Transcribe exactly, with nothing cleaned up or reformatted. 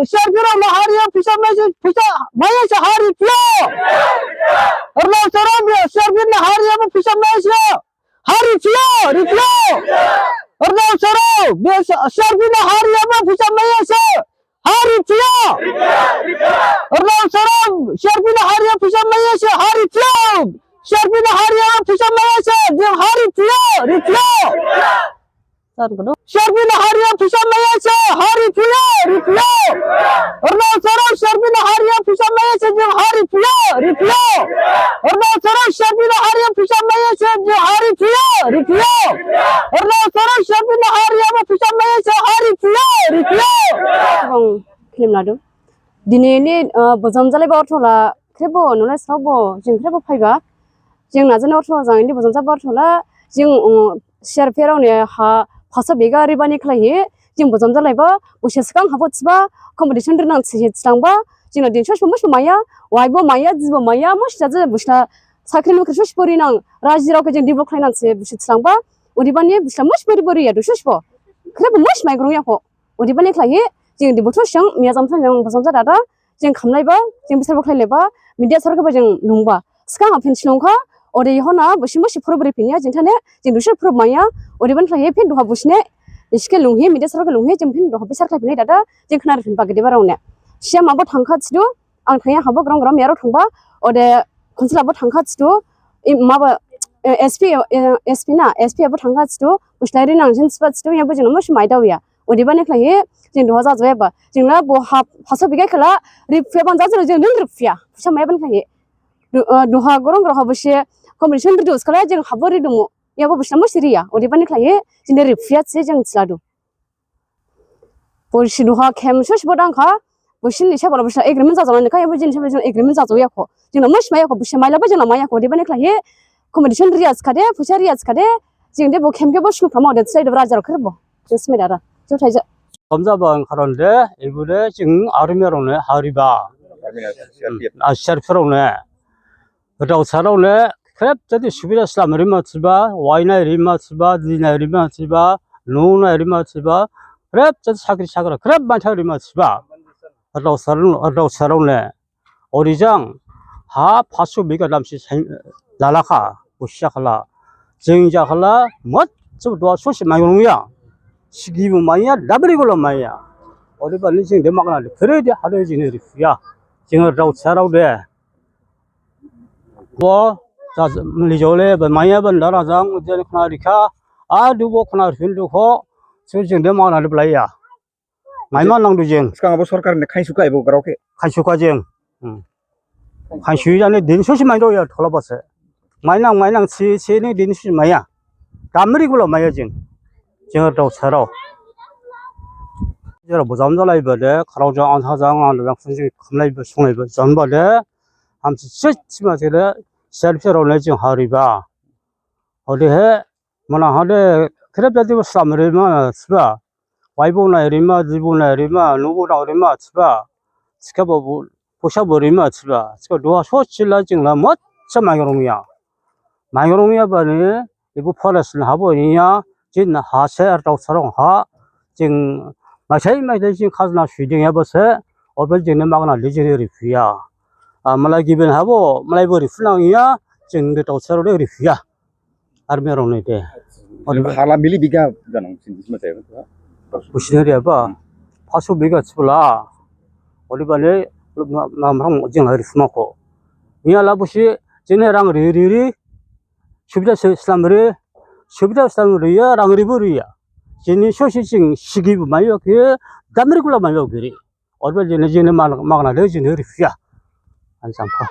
Sharpirao na ha riya phaisa maise, phaisa maise ha riphiya. Arnam sarao biya sharpirao na ha riya phaisa maise ha riphiya, riphiya. Arnam sarao biya sharpirao na ha riya phaisa maise ha riphiya. Arnam sarao sharpirao na ha riya phaisa maise ha riphiya. Sharpirao na ha riya phaisa maise jing ha riphiya, riphiya. Sharpirao na ha riya phaisa maise ha riphiya, riphiya. Arnam sarao sharpirao na ha riya phaisa maise jing ha riphiya, riphiya. Arnam sarao sharpirao na ha riya phaisa maise jing ha riphiya, riphiya. Arnam sarao sharpirao na ha riya phaisa maise ha riphiya, riphiya. Bang khlim ladu. Dini ni bojom jalai ba ortho la khrebo nulai srao bo jing khrebo phaiba. Jing na jani ortho jang ini bojom jaba ortho la jing sharpirao ne ha phaisa bigha ribani khlaihi jing bojom jalaiba, busi sgang habo thiba, competition rinang thihi thilangba, jing na din sosibo musi maya, waibo maya, jibo maya, musi jaje busi na sakri nukri sosibo rinang, rajirao khe jing develop khlainang thihi busi thilangba, odebani busi na musi bori bori ya du sosibo, khrebo musi maigrong ya kho, odebani khlaihi jing di buthu sing miya jamsa jang bojom jadada, jing khamlaiba, jing bisarbo khlailaiba, media sarkhe ba jing lungba. Sgang ha phin slungkha, ode ihona busi musi phurub riphinya, jing thane, jing dusi phurub maya, odebani khlaihi phin duha busi ne, iske lunghi, media sarkhe lunghi, jing phin duha bisar khlaiphinai dada, jing khna riphinba gedebarao ne. Siyam abo thangkha thidu, ang thangya habo grong grong miyarao thangba, ode council abo thangkha thidu, maba, S P, S P na, S P abo thangkha thidu, busi lai rinang jing thiba thidu, yabo jing musi maidaoya. Odebani khlaihi, jing duha jajaoyaba. Jing la bo ha phaisa bigha khala, riphiya ban jajaoya jing ning riphiya. Phaisa maiyabani khlaihi. Duha gorong gorong ha busi competition reduce khala jing habo ridumu. Yabo busi na musi riya. Odebani khlaihi, jing riphiya thihi jing thiladu. Busi duha khem sosibo dangkha. Busi ni sabo la busi na agreement jajaonai kha, yabo jing sabo jing agreement jajaoya kho. Jing na musi maya kho, busi mailaba jing na maya kho. Odebani khlaihi, competition riya thikhade, phaisa riya thikhade, jing de bo khem khe bo sung phama ode thilaidu rajirao khrebo. Jing smai dada. Jing thaija. Bojom jaba ang karon de, ibu de jing army rao ne ha riba. Army na, C R P F. A, C R P F rao ne. Rdaosarao ne, khrep jadi subida slam rima thiba, wainai rima thiba, dinai rima thiba, nunai rima thiba, khrep jadi sakri sakra, khrep baithai rima thiba. Rdaosarao, rdaosarao ne. Orijang, ha phasu bigha damsi sain lalakha, busi jakhala. Jing jakhala, mot sub dua sosi mairungya. Sigibo maiya, dabri golo maiya. Odebani jing de magna de, khere de hade jing riphiya. Jing rdaosarao de. Bo, ja, mili jole, ba maiya ban dara jang, jen khna rikha. A du bo khna riphin du kho, so jing de magna de blaiya. Maima nangdu jing. Sgang abo sorkar ni khainsu kha ebo grao khe. Khainsu kha jing. Hmm. Khainsu jani din sosi maido ya thola base. Mainang, mainang si, si ni din sosi maiya. Damri gulo maiya jing. Jing rdaosarao. Jera bojom jalaiba de, kharao jang, ansa jang, ang jang, jing khamlaiba, sunglaiba, janba de. Hamsi si, si ma si de, self rao ne jing ha riba. Odehe, Mana hade khrep jadi bo slam rima thiba. Waibo nai rima, jibo nai rima, nubo nai rima thiba. Thikhabo bo, phaisa bo rima thiba. Thikhabo duha sosi la jing la motsa mairungya. Mairungya bani, ibo forest ni habo niya, jing na ha se, rdaosarao ha, jing maisai maisai jing khajna suidingya bo se, obe jing ne magna de jing riphiya. A, malai gibin habo, malai bo riphinangya, jing de rdaosarao de riphiya. Army rao ne de. Hala mili bigha janang sin bisma jaya. Busi ne riya ba. Hmm. Phasu bigha sibla. Odebani, na, na, rang jing hari sma kho. Niya la busi, jing ne rang ri, ri, ri. Subida se slam ri. Subida slam ri ya, rang ri bo ri ya. Jing ne sosi jing sigibo maiya khe, damri gula maiya khe ri. Odebani jing ne, jing ne mag-, magna de jing ne riphiya. An sampha.